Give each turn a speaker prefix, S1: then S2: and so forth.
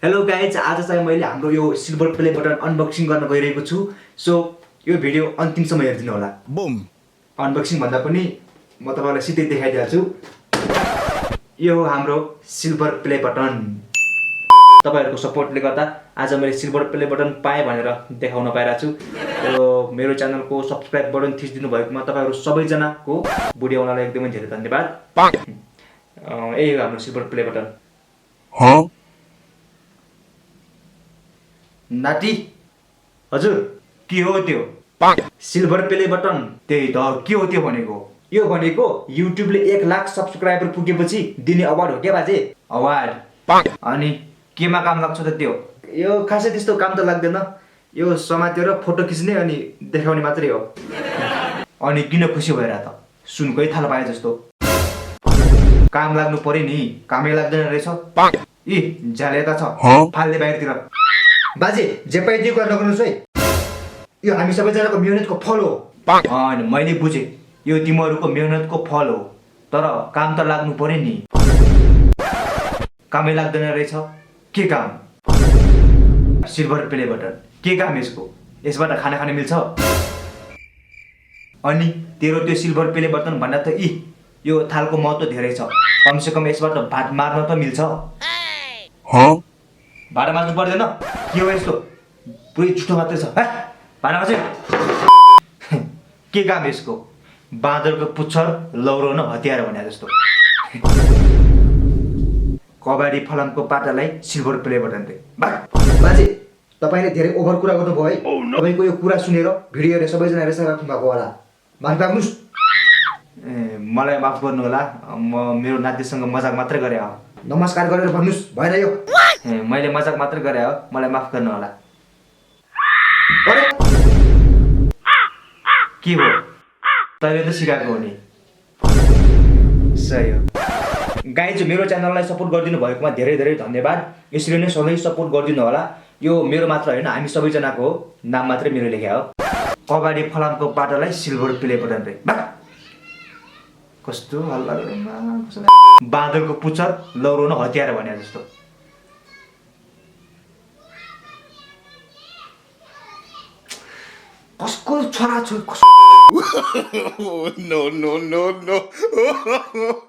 S1: Hello guys, आज चाहिँ मैले हाम्रो यो सिल्भर प्ले बटन अनबक्सिङ गर्न गइरहेको छु। सो यो भिडियो अन्तिमसम्म हेरिदिनु होला। बुम। अनबक्सिङ भन्दा पनि म तपाईलाई सिधै देखाइदिन्छु। यो हो हाम्रो सिल्भर प्ले बटन। तपाईहरुको सपोर्टले गर्दा आज मैले सिल्भर प्ले बटन पाएँ भनेर देखाउन पाइरहेको छु। यो मेरो च्यानलको सब्स्क्राइब बटन थिचिदिनु भएकोमा तपाईहरु सबैजनाको बुढी आउनालाई एकदमै धेरै धन्यवाद। यही हो हाम्रो सिल्भर प्ले बटन। नाटी हजुर के हो त्यो? सिल्भर प्ले बटन त्यही त के हो त्यो भनेको? यो भनेको युट्युबले 1 लाख सब्स्क्राइबर पुगेपछि दिने अवार्ड हो के बाजे? अवार्ड। अनि केमा काम लाग्छ त त्यो? यो खासै त्यस्तो काम त लाग्दैन। यो समातेर फोटो खिच्ने अनि देखाउने मात्रै हो। अनि किन खुसी भइरा त? सुनकै थाल पाए जस्तो। काम लाग्नु पर्यो नि, कामै लाग्दैन रहेछ। इ झालेता छ फाल्ने बाहिरतिर। बाजे जे पाइ त्यो गर्न गर्नुस् है। यो हामी सबैजनाको मेहनतको फल हो। अनि मैले बुझे यो तिमीहरुको मेहनतको फल हो। तर काम त लाग्नु पर्यो नि। कामै लाग्दैन रहेछ। के काम? Silver play button. के काम यसको? यसबाट खाना खान मिल्छ? अनि तेरो त्यो सिल्भर प्ले बटन भन्दा त यो थालको महत्त्व धेरै छ। कम से कम यसबाट भात मार्न त मिल्छ। भाडा मार्नु पर्दैन? के हो यस्तो? पुरै झुटो मात्रै छ। भाडा मार्छ। के काम यसको? बाँदरको पुच्छर लौरो न हतियार भने जस्तो। कबाडी फलामको पाटालाई सिल्भर प्ले बटन दे। बाजे तपाईले धेरै ओभर कुरा गर्नुभयो है। तपाईको यो कुरा सुनेर भिडियो हेरेर सबैजना रेसा राख्नु भएको होला। माफ गर्नुस्। मलाई माफ गर्नु होला। म मेरो नातिसँग मजाक मात्र गरे हो। नमस्कार गरेर भन्नुस् भएन यो। मैले मजाक मात्र गरे हो। मलाई माफ गर्नु होला। अरे के हो? तैले त सिकाएको हो नि। सही हो। गाइज मेरो च्यानललाई सपोर्ट गरिदिनु भएकोमा धेरै धेरै धन्यवाद। यसरी नै सधैँ सपोर्ट गरिदिनु होला। यो मेरो मात्र हैन, हामी सबैजनाको हो। नाम मात्रै मेरो लेख्या हो। कबाडी फलामको पाटालाई सिल्भर प्ले बटन रे। कस्तो हल्ला गरमा बाँदरको पुच्छर लौरो न हतियार भने जस्तो। कसको छोरा छोरी? No no no no